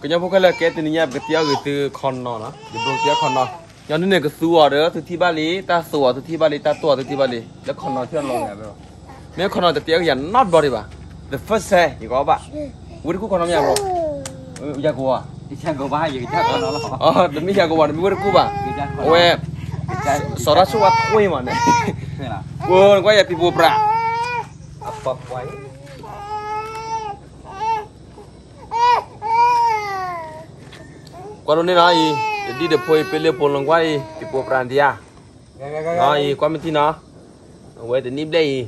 ကညီဖိခဲလၢာ် ကဲတနံၤညါ ပကတဲအီၣ်ဂ့ၤသုခီနီၤနီၤ, ယဘျီတဲအီၣ်ခီနီၤ, ညီနုၢ်န့ၣ် ကသူအီၤဒီးသုထံၣ်ဘၣ်လံ, တၢ်သူအီၤသုထံၣ်ဘၣ်လံ, တၢ်တိၢ်အီၤသုထံၣ်ဘၣ်လံ, လၢခီနီၤထံၣ်လီၤ, မ့ၢ်ခီနီၤတတဲအီၣ်ကယၤနီတဘျီဒံးဘၣ်, the first time ယကဘၣ်, ဝ့ၢ်တကူၣ်ခီနီၤမ့ၢ်ဘျီ, ယၤကိၣ်ဘၣ်, ယၤကိၣ်ဘၣ်, တမ့ၢ်ယၤကိၣ်ဘၣ် တမ့ၢ်ဝ့ၢ်တကူၣ်ဘၣ်, အဝဲ စီၤတၢ်ဆိၣ်ဝါထွ့မးန့ၣ်, ကွၢ်ယၤပံၤပိၢ်ပြး ကွၢ်ဒိၣ်န့ၣ်နီၤအံၤ, တဒံၣ်တဖိအံၤ ပ့လ့ဖိလီၤကွၢ်အံၤ ပံၤပိၢ်ပြးဒံးဧါ, နီၤအံၤ ကွၢ်မ့ၢ်ထံနီၤ, အဝဲတနံၣ်ဘျဲၣ်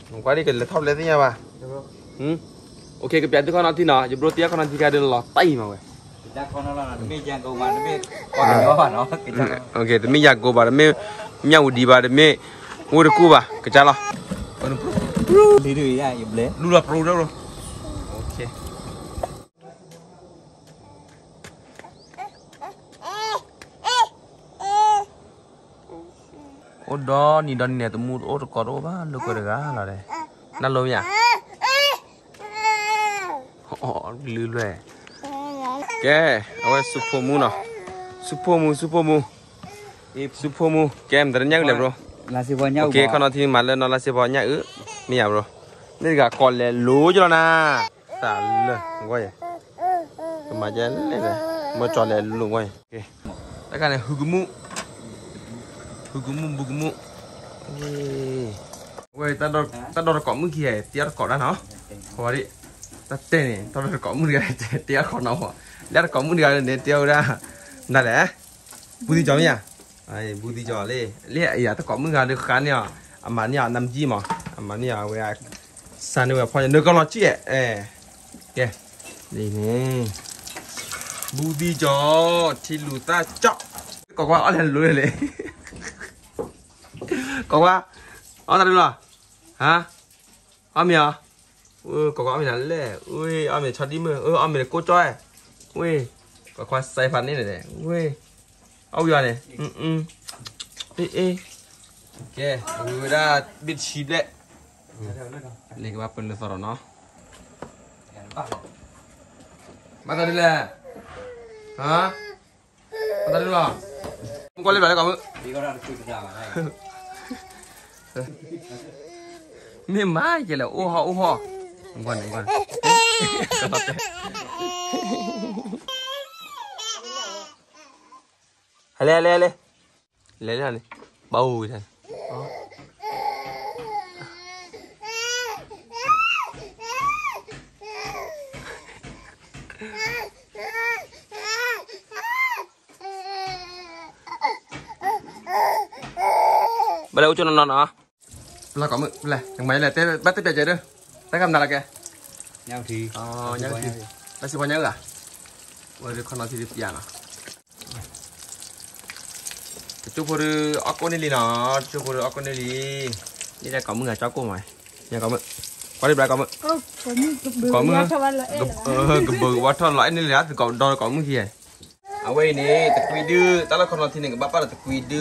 အံၤ, ကွၢ်ဒ်ကလဲၤထီၣ်လဲၤသ့ၣ်ညါဘၣ်, ကပျးသုခီနီၤထံနီၤ, ယဘျီတ့ခီနီၤထံခါဒ်လီၤတၢ်အံၤမးဝဲ, တမ့ၢ်ယၤကိၣ်ဘၣ်, တမ့ၢ်ယၤကိၣ်ဘၣ်, တမ့ၢ်မၠၣ်ဝူဒံးဘၣ်, တမ့ၢ်ဝ့ၢ်တကူၣ်ဘၣ်, ကစၢ်လီၤ, လူလီၤပရူဒိၣ်, အိၣ်ဒီနံၤဒီနံၤန့ၣ် တမူတအိၣ်တကိးတအိၣ်ဘၣ် လိာ်ကွဲတဂၤလီၤဒီး, နၢ်လိမ့ၢ်ဧါ, လုၢ်လွဲၢ်, ကဲ, အဝဲစူဖိမူနီၤ, စူဖိမူ စူဖိမူ, စူဖိမူ, ကဲ မတၤတညၣ်အုၣ်လဲၣ် bro, ကဲ ခီနီၤထံမၤလၢနီၤ လါစ့ဖီညၣ်အုၣ်, မ့ၢ်ယၤ bro, န့ၣ်တဂၤကိးလဲၤလိၤကလီၤနၤ, သးလၢ, ကွၢ်ယဲ, ကမၤကဲလဲၣ်, မ့ၢ်ကၠီၤလဲၤလိၤကွၢ်ယဲ, တခါန့ၣ် ဟုကမူၣ်, ဟုကမူၣ် ဘုကမူၣ်, ဝဲ, တၢ်ဒီတကိးမုၣ်ခံဂၤ တ့အီၣ်တကိးဒၣ်နီၤ, ဝဲ, တၢ်တဲန့ၣ် တၢ်ဒီတကိးမုၣ်တဂၤ တ့အီၣ်တကိးနီၤ, လၢတကိးမုၣ်တဂၤန့ၣ် တ့အီၣ်ဝဲဒၣ်, နလဲၣ်, ဘူးသံၣ်ကၠီၤမ့ၢ်ဧါ, ဘူးသံၣ်ကၠီၤလံ, လၢယၤတကိးမုၣ်တဂၤဒီးဃါန့ၢ်အီၤ, အမၤန့ၢ်အီၤ နမ်ကၠံမး, အမၤန့ၢ်အီၤဝဲ, စၢ်န့ၢ်ဝဲဖီညါ နကလီၤကၠံၣ်, ကဲ, န့ၣ်, ဘူးသံၣ်ကၠီၤ, ထံလူၤသၣ်ကၠီၤ, ကိးကွၢ်အီၣ်လဲၤလိၤလဲၣ်, ကိးကွၢ်, အီၣ်တၢ်ဒုလီၤ, ဟါ, အီၣ်မ့ၤဧါ, ကိးကွၢ်အီၣ်မ့ၤနၤလဲၣ်, ဝ့ၢ် အီၣ်မ့ၤဆီဒံၣ်မုၢ်, အီၣ်မ့ၤကိၢ်ကၠီၣ်, ဝ့ၢ်, ကိးကွၢ်စဲဖးန့ၣ်လဲၣ်, ဝ့ၢ်, အီၣ်ဝံၤအီၤန့ၣ်, အ့ အ့, ကဲ, ဝံၤဝဲဒၣ် ဘ့ၣ်တဆံဘျဲၣ်, န့ၣ်ကဘၣ်ပလၢသီဒီးနီၤ, ဘၣ်သးဒ်လဲၣ်, ဟါ မတၤဒုလီၤ, မုၢ်ကွၢ်လၢဘျးလၢကိးမုၢ်, မ့ၢ်မၤကဲလဲၣ် အိၣ်ဟီၣ်အိၣ်ဟီၣ်, မုၢ်ကွၢ်န့ၣ်, ဟဲလဲၣ် ဟဲလဲၣ် ဟဲလဲၣ်, လဲၤလၢန့ၣ်, ဘၣ်အိၣ်ဝံၤတၢ် ဘၣ်လဲၤအိၣ်ကၠိနီၢ်နီၢ်နီၤ, ပျၢ်ကိးမုၣ် ပျၢ် နကမၤလဲၣ် ဘၣ်တဲပျးကဲဒၣ်, တၢ်ကမၤလၢကဲ, ညၣ်ထံ, လၢစ့ဖီညၣ်အုၣ်ဧါ, ဝဲဒၣ်ခီနီၤထံဒုးပျၢ်နီၤ, တကၠိဖိဒုးအီၣ်ကိၣ်န့ၢ်လံနီၤ, တကၠိဖိဒုးအီၣ်ကိၣ်န့ၢ်လံ, န့ၣ်ဒၣ်ကိးမုၣ်ဂၤကၠီကိၣ်မး, ညၣ်ကိးမုၣ်, ကွၢ်လံဘျါကိးမုၣ်, ကိးမုၣ်, ကဘုးကဝါထီၣ်လီၤအဲၣ်န့ၣ်လံ သကိးဒီးကိးမုၣ်ခံဂၤ အဝဲအံၤန့ၣ် တကွံဒု, တၢ်လၢခီနီၤထံန့ၣ် ကဘၣ်ပာ်လီၤတကွံဒု,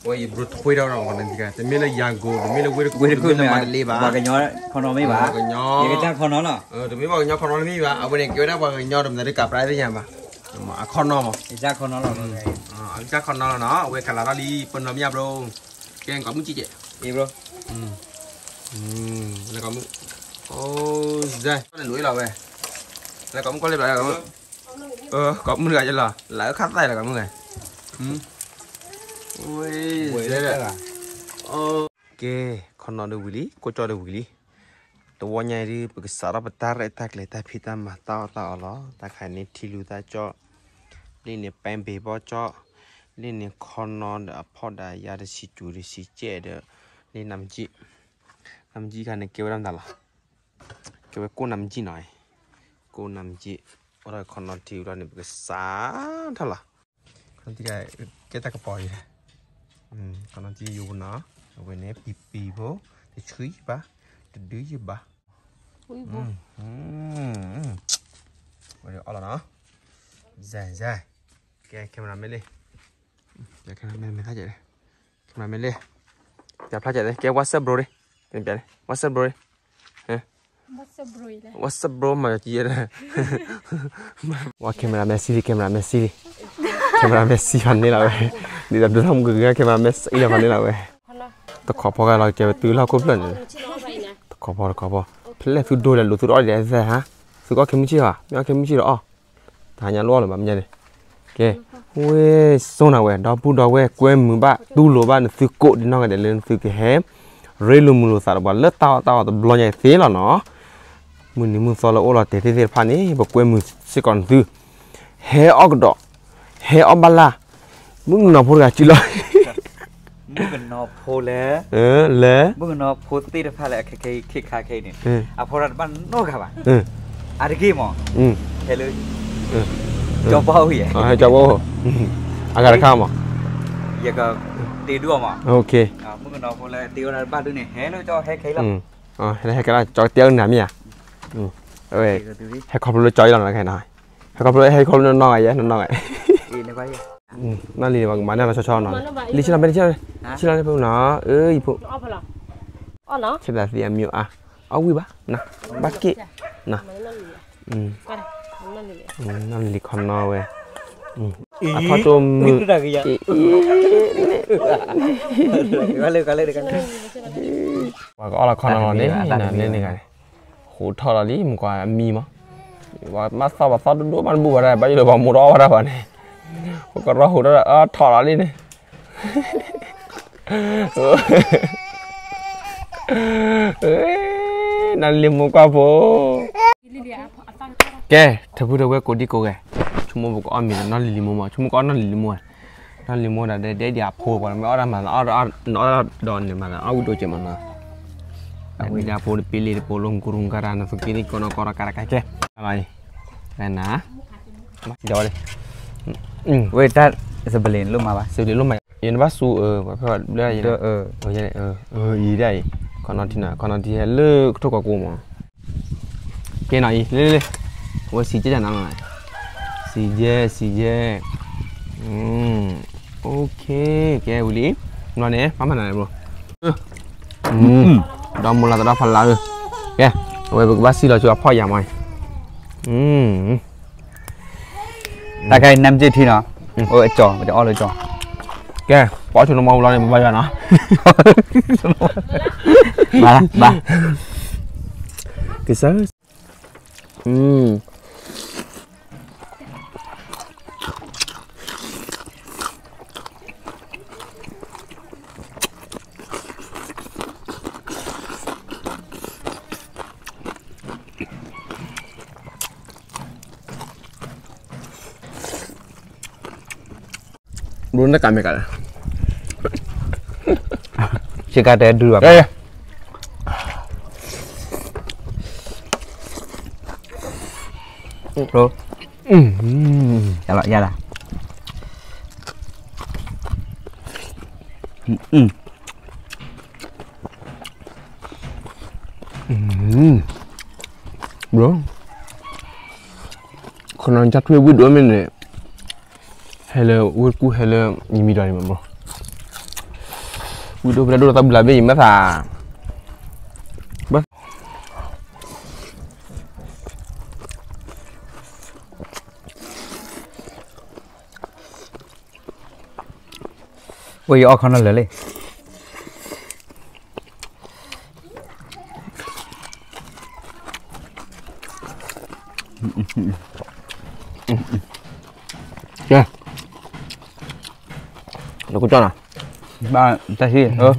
ဝဲယဘျိတခွ့ထီၣ်နီၤ, တမ့ၢ်လၢယၤကိၤ တမ့ၢ်လၢဝ့ၢ်တခွ့ တမ့ၢ်လၢမၤတလ့ဘၣ်, ပှၤကညီခီနီၤမ့ၢ်ဘၣ်, ယကစၢ်ခီနီၤလီၤ, တမ့ၢ်ပှၤကညီခီနီၤမ့ၢ်ဘၣ်, အဝဲန့ၣ် ကဲဝဲဒၣ်ပှၤကညီတမံၤဒီးကးပြးသ့ၣ်ညါဘၣ်, အခီနီၤမး, အကစၢ်ခီနီၤလီၤနီၤ, အကစၢ်ခီနီၤလီၤနီၤ, အဝဲကလၤထီၣ်လံ ပနီၤမ့ၢ်ယါဘျိ, ကဲကိးမုၣ်ကံကဲး, လၢကိးမုၣ်, အိၣ်စဲ, လိၤလီၤဝဲ, လၢကိးမုၣ်ကီၢ်လၢဘျါကိးမုၣ် ကိးမုၣ်တဂၤယလီၤ လၢခါသၣ်လၢကိးမုၣ်ဂၤ, ဝဲ, ကဲ, ခီနီၤဒီးဝံၤလံ ကိးကၠီဒီးဝံၤလံ, တဝီညါအံၤဒုး ပကစးထီၣ်ပတၢ်ရဲၣ်တၢ်ကျဲၤတၢ်ဖံးတၢ်မၤတၢ်အီၣ်တၢ်အီလီၤ, တၢ်ခါန့ၣ်ထံလူၤသၣ်ကၠီ, လံန့ၣ်ပဲဘ့ၣ်ဘီကၠီ, လံန့ၣ်ခီနီၤဒီးအဖီၣ်ဒၣ်ယါတဆံစူၤတဆံကဲးဒီး, လံနၤမကံ, နၤမကံခါန့ၣ်ကဲဝဲဒၣ်မတၤလီၤ ကဲဝဲကိၣ်နၤမကံနီၤ, ကိၣ်နၤမကံ, အိၣ်ဒီးခီနီၤထံဝံၤလီၤန့ၣ် ပကစးထီၣ်လီၤ, ခီနီၤထံကဲတၢ်ကပီၤအံၤ, ခီနီၤထံယိာ်ပနီၤ, အဝဲန့ၣ်ပံၤပံၤဖိ, တဆှံယဘၣ်, တဒုယဘၣ်, ဝဲအီၣ်လီၤနီၤ, ကဲ camera man လံ, camera man မ့ၢ်သၣ်ကဲး, camera man လံ, ပျးဖျါကဲး ကဲ what's up bro လံ, what's up bro လံ, What's up, bro? မၤကံယဲဒၣ် ဝဲ camera man စံလံ camera man စံလံ camera man စံဖးန့ၢ်လီၤဝဲ ဒ်သိးဒိၣ်ထီၣ်မူကဂ့ၤ camera man စံလီၤဖးန့ၢ်လီၤဝဲ တခီဖီကလီၤကဲဝဲတုၤလီၢ်ခိၣ်ဖျၢၣ်န့ၣ် တခီဖီတခီဖီ ဖဲလဲၣ်သုဒိၣ်လဲၣ်လိာ်သုတအီၣ်ဒ်လဲၣ်သၢဟါ သုကအီၣ်ခဲမုၢ်ဆ့ၣ်ဘၣ် မ့ၢ်အီၣ်ခဲမုၢ်ဆ့ၣ်ဒီးအီၣ် တဟါညါလိၣ်အီၣ်လၢၤဘၣ်မ့ၢ်ညါန့ၣ် ကဲ ဝဲ စိနၤဝဲ ဒီပုၢ်ဒီဝဲၢ်ကွဲမုာ်ဘၣ်တူၢ်လိာ်ဘၣ်နသုကိးဒ်နီၢ်ဂၤဒဲးလၢနသုကဟဲ ရ့လိာ်မုာ်လိာ်သးဒီးပှၤလၢတၢ်အီၣ်တၢ်အီတဘျီညါအံၤသ့လီၤနီၤ မုၢ်နံၤမုၢ်သီလၢအိၣ်လီၤတဲာ်သ့ၣ်သ့ၣ်တဖၣ်န့ၣ် ပကွဲမုာ်စ့ၢ်ကီးနသု ဟဲအီၣ်ကဒီး ဟဲအီၣ်ဘၣ်လၢ် မုၣ်ကနီၤဖိတဂၤစုလီၤ မုၣ်ကနီၤဖိလၢ လၢ မုၣ်ကနီၤဖိသ့ၣ်တဖၣ်လၢအခဲခဲအံၤ ခဲခါခဲအံၤန့ၣ် အဖီတၢ်တဘၣ်နီတဂၤဘၣ် အါတက့ၢ်မး ဟဲလၢ ကၠီပီၢ်ဝံၤ ကၠီပီၢ် အဂၤတခါမး ယကတ့ဒူၣ်အီၤမး မုၣ်ကနီၤဖိလၢတ့ဝဲဒၣ်တဘၣ်ဒုန့ၣ် ဟဲလၢကၠီဟဲခဲအံၤလီၤ ဟဲခဲအံၤလီၤ ကၠီတ့အီၣ်နၤမ့ၢ်ဧါ အဝဲ ဟဲခီဖျိလၢကၠီအံၤလီၤနီၤ ခဲနီၤ ဟဲခီဖျိ ဟဲခီဖျိနီၢ်ဂၤယဲ နီၢ်နီၢ်ဂၤ နီၢ်လံၤန့ၣ် ပှၤကမၤန့ၢ်လီၤဆီဆီနီၤ လံဆ့လီၤ ဖဲလံဆ့လီၤ ဆ့လီၤဖဲနီၤ အၢ ယဖိ ဆဲးသးသံအမံၤအါ အီၣ်ဝံၣ်ဘၣ် နၤ ဘၣ်က့ၣ် နၤ နီၢ်လံၤခီနီၤဝဲ အဖီၣ်ကၠိမုၢ် ပှၤကအီၣ်လီၤခီနီၤလီၤန့ၣ် န့ၣ်န့ၣ်ဂၤန့ၣ် ဟူးထီၣ်လီၤလံ မကွၢ်အမံၤမး ဘၣ်သီၣ်ဘၣ်သီၣ်ဒိၣ်ဒိၣ်မးတဘူၣ်ဘၣ်ဒၣ် ဘၣ်ယိၣ်ဒီးပှၤမိၢ်တအီၣ်ဘၣ်ဒၣ်ဘၣ်န့ၣ် ပကရီဟူးထီၣ်ဒီး အထီၣ်လီၤလံန့ၣ် နလံၤမိၢ်ကွၢ်ဖိ ကဲ ထၢဖုထၢဝဲကိးဒံကိးဂၤ ဆိကမိၣ်ပကအီၣ်မ့ၤနီၢ်လံၤလံၤမိၢ်မး ဆိကမိၣ်ကအီၣ်နီၢ်လံၤလံၤမိၢ် နီၢ်လံၤမိၢ်ဒၣ်ဒဲဒဲဒ်အဖိပှၤမ့ၢ်အီၣ်တၢ်မၤသး အီၣ်ဒီးအီၣ်ဒီးန့ၣ်မၤသး အီၣ်ဝံၣ်ဒိၣ်ကဲမးနီၤ ဒ်အဖိတပ့ၤလံတပ့ၤလိၤ ကရူၢ်ကရၢ်နသုက့ၤန့ၣ် ကီးနီၢ်ကီးဒီးကရၢ်ကဲ ကဲ နၤ စံးဝဲ ဝဲတၢ် စပလ့းလိၣ်မးဘၣ် စပလ့းလိၣ်မး ယနဘၣ်စူ ပှၤဖဲဘျၢယဲ အံၤဒၣ်အံၤ ခီနီၢ်ထံနၤ ခီနီၢ်ထံဟဲလၢကထိၣ်ကီၢ်ကိးမး ကဲနီၤအံၤ လ့လ့လ့ ဝဲစံးကဲနၤနီၤ စံးယဲ စံးယဲ OK ကဲဝံၤလံ ဘျီန့ၣ် ဘၣ်မနုၤလဲၣ်ဘျီ ဒီးမိၢ်လၢသဒီဖးလၢ်ဧၢ ကဲ အဝဲပကဘၣ်စံၣ်လီၤဆူအဖီၣ်ယၤမး တၢ်ခဲအံၤ နမ်ကၠ့ၣ်ထံနီၤ အကၠီ ပကအီၣ်လၢကၠီ ကဲ ပအီၣ်ဆိနမီဘျီန့ၣ် ပဘၣ်ယွၤနီၤ ဘၣ် ကစၢ် ဘျီန့ၣ်ကးမ့ၢ်ကးလဲၣ် ဆ့ကၤတဲဒုးဘၣ် ယလီၤ ယလီၤ ဘျီ ခီနီၢ်ကၠၢ်ထွံၣ်ဝံၣ်ဒိၣ်မ့ၢ်န့ၣ် ဟဲလၢဝ့ၢ်ကူၣ်ဟဲလၢ ယမံၤဒီးန့ၣ်မးဘျီ ဝံၣ်ဒိၣ်ဖဲဒိၣ်သးဘျးဘ့ၣ်ယမ့ၢ်သး ဘၣ် ဝဲယအီၣ်ခီနီၢ်လၢာ်လံ ကဲ လၢကစၢ်နီၤ ဘၣ်တၢ်ဟံၣ်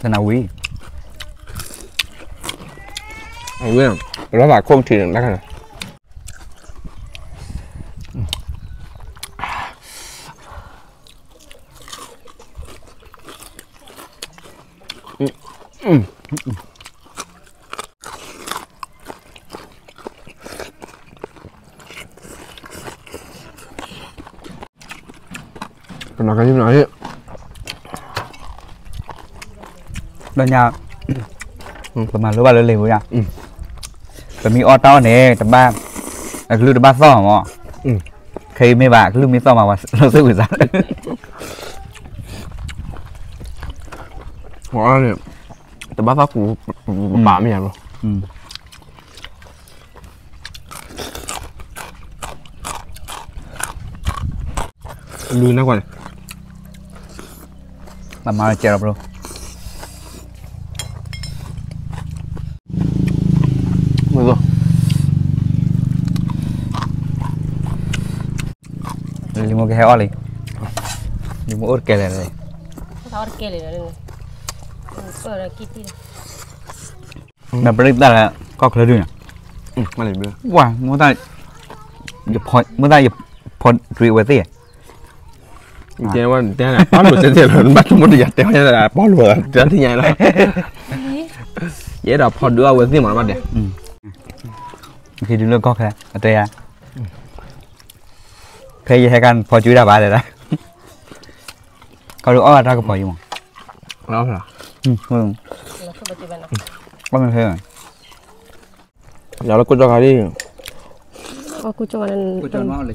တနၤဝံၤ အဝဲ လီၤဘၣ်ခိၣ်ထံးန့ၣ် တၢ်ခါန့ၣ် ပနၢ်ကနံၣ်ပနၢ်ဟ့ၣ် ဒီးညါ ပမၤလိဘၣ်လၢလံာ်ပူၤညါ ပမ့ၢ်အီၣ်တၢ်အီၣ်န့ၣ် တဘၣ် အကလုၢ်တဘၣ်သီၣ်မး ခဲအံၤမ့ၢ်ဘၣ် ကလုၢ်မ့ၢ်သီၣ်မး ပှၤလိာ်သ့ၣ်ဝံၤသး, ဝဲန့ၣ် တဘၣ်သီၣ်ကူ ပပာ်မ့ၢ်ယၤဘၣ်, လူၤနကွၢ်န့ၣ်, ပမၤကဲဒီးဘျီ မ့ၢ်, လံၤမိၢ်ကဟဲအီၣ်လံ, လံၤမိၢ်အိၣ်တကဲလဲၣ်, နပရ့ၣ်သၣ် ကီၢ်ချၢဒုန့ၣ်, ဝါ, မ့ၢ်သးယဖီဒွံအဝဲသ့ၣ်, တဲဝဲတဲ ပၢ်လိာ်တဲတဲလီၤ နဘၣ်ဆိကမိၣ်တယၤတဲဝဲ ပၢ်လိာ်တဲထံၣ်ညါလီၤ, ယအဲၣ်ဒိးဖီဒွံအဝဲသ့ၣ်မးဘၣ်တဲ, က့ၤဒုလၢကီၢ်ချၢ အတဲယၤ, ဖဲယဟဲခါနဖီကွံာ်တၢ်ဘၣ်တဲဒၣ်, ခီဒုအီၣ်တၢ်ကဖီယံမး, အီၣ်မ့ၢ်ဖဲ ယၤလၢကိၣ်ကၠီခါဒ်, ကိၣ်ကၠီခါလၢ,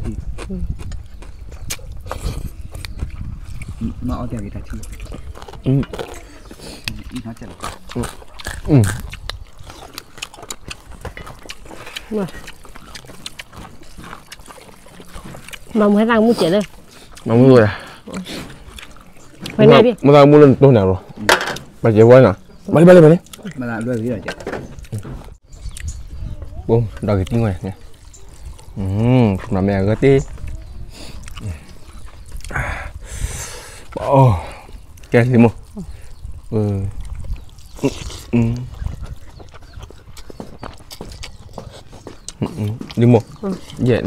မၤမူဟဲသၣ်ကမူၣ်စဲးလၢ, မၤမူဝဲ, မ့ၢ်သၣ်ကမူၣ်လၢနတိၢ်န့ၣ်လီၤ, ဘၣ်စဲးဝဲနီၤ, ဘၣ်လံဘၣ်လံဘၣ်လံ ဒီးက့ၤတံၢ်ဝဲန့ၣ်, မ့ၢ်အဂၤတ့, ကဲလံမိၢ်, လံမိၢ်, ယဲ,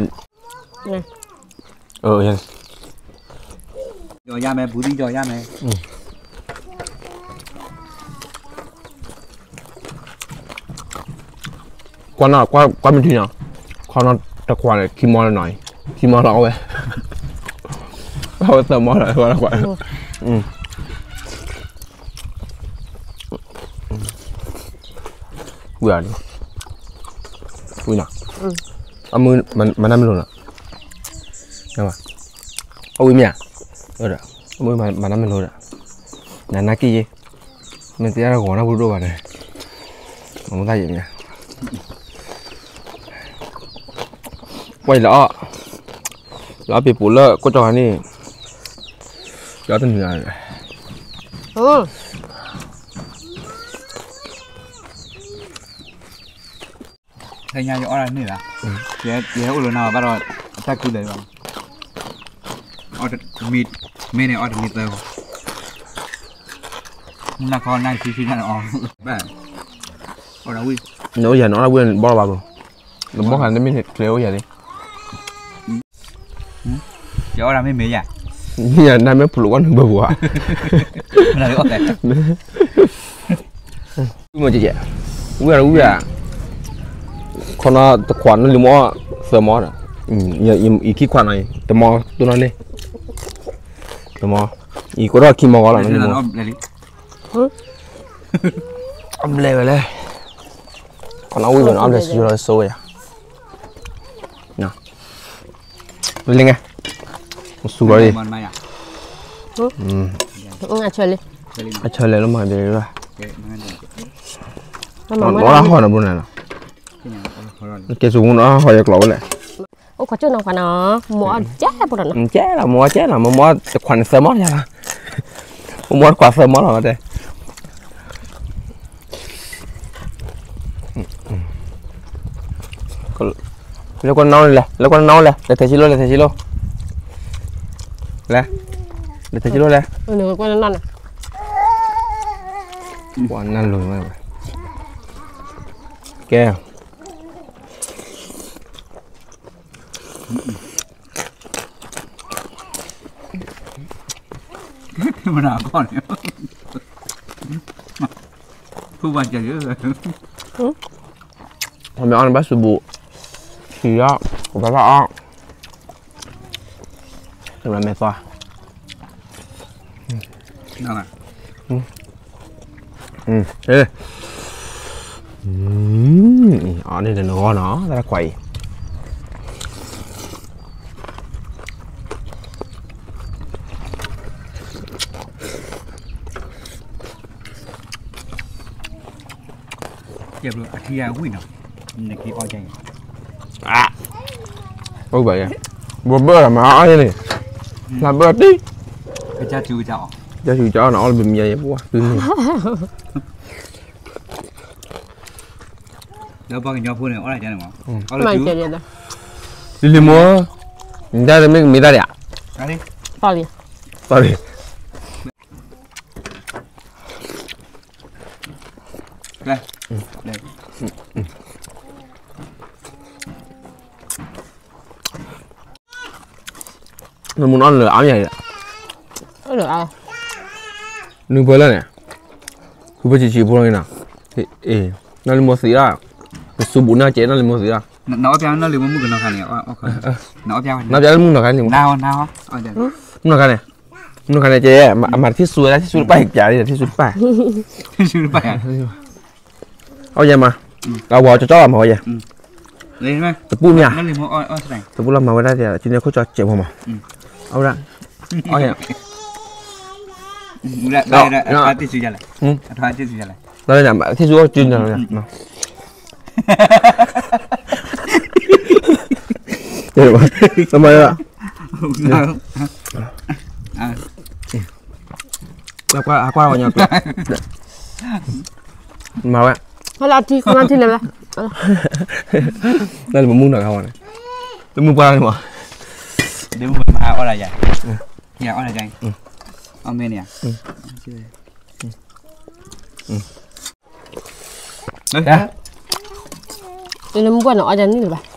ယၤမဲ ဘူးသံၣ်ဒီးယၤမဲ ကွၢ်နီၣ် ကွၢ်မ့ၢ်ထံနီၤ, ခီနီၣ်တခွးန့ၣ် ခံမီလၢနီၤအံၤ, ခံမီလီၤအဝဲ, အဝဲသၢမီလီၤ ကွၢ်နီၣ်ကွၢ်, ဝံၤ, ဝံၤနီၤ, အမုၢ်မနၤမ့ၢ်လိာ်နီၤ, အဝံၤမ့ၢ်ဧါ, အမုၢ်မနၤမ့ၢ်လိာ်ဒီး, နနာ်က့ယဲ, မ့ၢ်တဲရဂီၤနၢ်ပူၤဒိၣ်ဘၣ်န့ၣ်, မ့ၢ်သၣ်ယဲန့ၣ်, ပှၤအံၤလီၤအီၣ်, လီၤအီၣ်ပ့ၤပူၤလၢကိၣ်ကၠီခါန့ၣ်, ယီတနံၤ, ခဲညါယအီၣ်ဒၣ်န့ၣ်ဘၣ်, ယဟဲအိၣ်လၢနၤဘၣ်ဒီး, တၢ်ကူလၢာ်ဘၣ်, မ့ၢ်န့ၣ်အီၣ်တမံၤသၢဂီၤ, မုၢ်နၤခီနၤဆံဆံနၤအီၣ်, ဘၣ်, အီၣ်ဒၣ်ဝံၣ်, နအိၣ်ယၤနအီၣ်ဒၣ်ဝံၣ်ဘီလီၤဘၣ်ဘိ, နဘီခါန့ၣ်မ့ၢ်န့ၣ်ကျဲအိၣ်ယၤန့ၣ် ယအီၣ်ဒၣ်မ့ၢ်မ့ၢ်ယၤ, မ့ၢ်ယၤနမ့ၢ်ဖုးလိာ်ကွၢ်နုာ်ဘၢပူၤဧါ, ဝံၣ်မ့ၢ်ကဲကဲ, ဝံၣ်ဧါ, ဝံၣ်ဧါ, ခီနီတခွးန့ၣ်လံမ့ၢ်အီၣ်သၢမီဒီး, ယခံခွးနီၤအံၤ တမီတိၢ်နီၣ်န့ၣ်, တမီ, အံၤကိးထီၣ်ခံမီဂီၤလီၤ, အဘျဲၣ်ဝဲလဲၣ်, ခီနီဝံၣ်ဝဲန့ၣ် အဘျဲၣ်စံးလီၤဆိဝဲယၤ လၢငါ, စူၤလီၤလံ, အဆၢလဲၣ်လၢမၤဒဲးလၢ, နီၢ်ဟီၣ်နီၤဘိန့ၣ်လီၤ, ကဲစူၤမူနီၢ်ဟီၣ်ယကျိးဝဲလဲၣ်, အိၣ်ခိးကၠိနီၤခွါနီၤ, မိၢ်အီၣ်ကဲပိနီၤ, ကဲလီၤ မိၢ်အီၣ်ကဲလီၤ, မိၢ်မီတခွးန့ၣ်သၢမီလီၤ, မိၢ်မီတခွးသၢမီလီၤတဲ လဲၤကွၢ်နီၢ်လဲၣ်, လဲၤကွၢ်နီၢ်လဲၣ်, လဲၤထဲဆံလိၣ် လဲၤထဲဆံလိၣ်, လဲၤ, လဲၤထဲဆံလိၣ်လဲၣ်, ကွၢ်နၢ်လိၤဝဲ, ကဲ မနၤကီၢ်န့ၣ်, ဖုဘၣ်ကဲ, မ့ၢ်အီၣ်နဘၣ်စူၤဘူး, ထံၣ်အီၣ်, ကဘၣ်ဘၣ်အီၣ်, တမဲာ်မဲာ်သွါ, အီၣ်န့ၣ်တနဂီၢ်နီၤ တၢ်ခွါအံၤ, ကဲဘျီအထံအဝံၣ်နီၤ, နက့ၤအီၣ်ကဲအံၤ, အိၣ်ဘၣ်ယဲ, ဘိဘၢၣ်မၤအီၣ်ယဲန့ၣ်, ဖျါဘၢၣ်တံၢ်, ကစၢ်စုကစၢ်အီၣ်, ကစၢ်စုကစၢ်အီၣ်န့ၣ် အီၣ်လၢပမံၤယဲပှၤ, လၢပှၤကညီဖိန့ၣ် အီၣ်ဒၣ်ကဲန့ၣ်မး, လံၤလံၤမိၢ်, နတၢ်တမ့ၢ်ကမ့ၢ်တၢ်ဒံးဧါ, sorry, sorry. နမူနီၢ်လၢအါမး, နုၤဖဲလၢန့ၣ်, ဃုဖဲဆံးဆံးဖိလီၤန့ၣ်, နီၢ်လံၤမိၢ်သံဒၣ်, ပစူးဘူးနီၢ်ကဲနီၢ်လံၤမိၢ်သံဒၣ်, နီၢ်လံၤမိၢ်မုၣ်ကနီၤခါန့ၣ်, နီၢ်ပျါလၢမုၣ်နီၤခါန့ၣ်, မုၣ်နီၤခါန့ၣ်, မုၣ်နီၤခါန့ၣ် ကဲ, အမၤတထံၣ်ဆူဝဲဒၣ် ထံၣ်ဆူတပၣ်ဟဲပျးလံ ထံၣ်ဆူတပၣ်, အီၣ်ယဲမး, အဝဲကၠီကၠီမၤဝဲယဲ, တပူၣ်မ့ၢ်ဧါ, တပူၣ်လီၤမၤဝဲဒၣ်, ကန့ၢ်ခိၣ်ကၠီစဲးဖိမး, အဝဲဒၣ်, အီၣ်ယဲ, ထံၣ်ဆူအီၣ်ကၠီန့ၣ်, မၤဝဲ, မၤဝဲ, လၢပမုၣ်နီၤခါဝဲန့ၣ်, ပမုၣ်ပှၢ်န့ၣ်မး, ဒ်မုၣ်ပှၢ်မၤအီၣ်ဒၣ်ယၤ, ယၤအီၣ်ဒၣ်ယၤ, အီၣ်မ့ၢ်န့ၣ်ဧါ လၢမုၢ်ပှၢ်န့ၣ် အီၣ်ဒၣ်န့ၣ်လၢၤဘၣ်,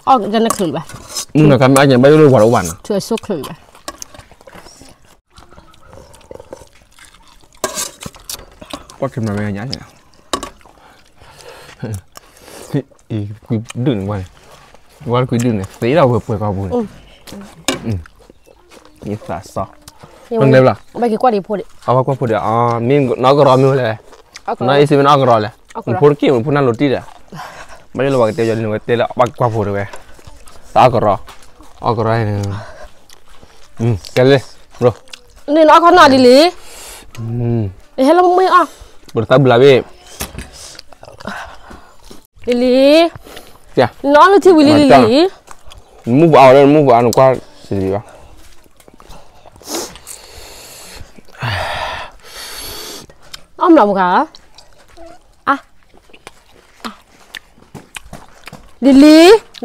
အီၣ်ဒၣ်န့ၣ်ချုးလၢၤဘၣ်, မုၣ်နီၤခါမ့ၢ်အီၣ်ညါဘၣ်ယိၣ်လၢဝၤတအိၣ်ဘၣ်နီၤ, ထုးအဆိချုးလၢၤဘၣ်, ကွၢ်ထံမၤဝဲညါ, ကွံဒုၣ်န့ၣ်, ဝဲကွံဒုၣ်န့ၣ် သ့ဒၣ်ဝဲပှဲၤကီၢ်ပူၤန့ၣ်, ယသးစီ, ဘၣ်က့ၤကွၢ်ဒံးဖိဒံး, အဝဲကွၢ်ဖိဒံး, မ့ၢ်နီၢ်ကရီမ့ၢ်ဝဲလဲၣ်, နီၢ်အ့စ့မ့ၢ်နီၢ်ကရီလဲၣ်, ဖိတက့ၢ်မ့ၢ်ဖိနၢ်လိၤတံၢ်ဒီး, ဘၣ်ယိၣ်လၢပှၤကတဲယီၤလံဝဲတဲလၢဘၣ်က့ၤကွၢ်ဖိဒံးဝဲ, သးအီၣ်ကရီ, အီၣ်ကရီ, ကဲလၢ, န့ၣ်နီၢ်ခီနီၢ်လံလံ, ဟဲလၢမ့ၢ်အီၣ်, ပတသးဘျးဘ့ၣ်, လံလံ, နီၢ်လၢထံဝံၤလံလံလံ, မုၢ်ပှၢ်အီၤလၢမုၢ်ပှၢ်အီၤနကွၢ်စံးဘၣ်, အီၣ်မလီၤမုၢ်ခါ, လံလံ,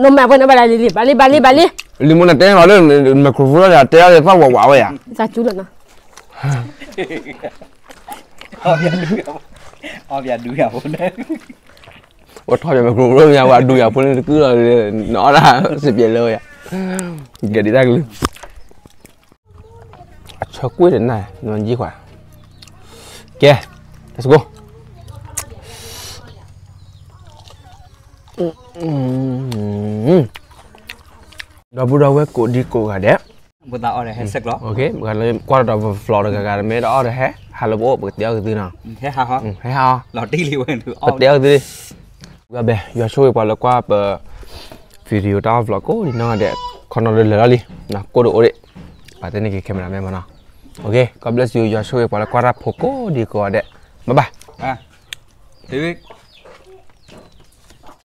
နမၤပှဲၤန့ၣ်ဘၣ်လံလံလံ, ဘၣ်လံဘၣ်လံဘၣ်လံ, လံမုၢ်နတဲလီၤလၢ microphone လၢတဲအီၤလၢသၣ်ဝးဝးဝဲယါ, သးစူလီၤနီၤ, အီၣ်ပၠးဒူယၤဖိန့ၣ်, အိၣ်ထီၣ်ပၠး microphone မ့ၢ်ဝဲဒူယၤဖိန့ၣ်တကုၢ်လီၤ, နအီၣ်ဒၣ်စံးပျဲလၢဝဲယါ, ကဲဒ်တၢ်ကလုၢ် အဆၢကွံာ်တနၢ် နယံၤခွါ, ကဲ, let's go, ဒီပုၢ်ဒီဝဲၢ်ကိးဒံကိးဂၤဒဲး, ပသးအီၣ်ဒီးဟဲဆဲးကျိး, ကွၢ်ဒီး vlog တဂၤဂၤ မ့ၢ်တအီၣ်ဒီးဟဲ ဟးလၢပအိၣ် ပကတဲအီၤကသ့နီၤ, ဟဲဟးဟီ, ပတဲအီၤကသ့, ဝဲဘဲ ယွၤဆိၣ်ဂ့ၤပှၤလၢကွၢ်ပ video တၢ်အီၣ် vlog ကိးဒံနီၢ်ဂၤဒဲး, ခီနီၤလၢလၢာ်လီၤလံ, ကိၢ်တအိၣ်ဒံး, ပှၤတဲန့ၢ်က့ၤ camera man မနီၤ, okay, God bless you, ယွၤဆိၣ်ဂ့ၤပှၤလၢကွၢ်တၢ်ဖိကိးဒံကိးဂၤဒဲး, bye bye.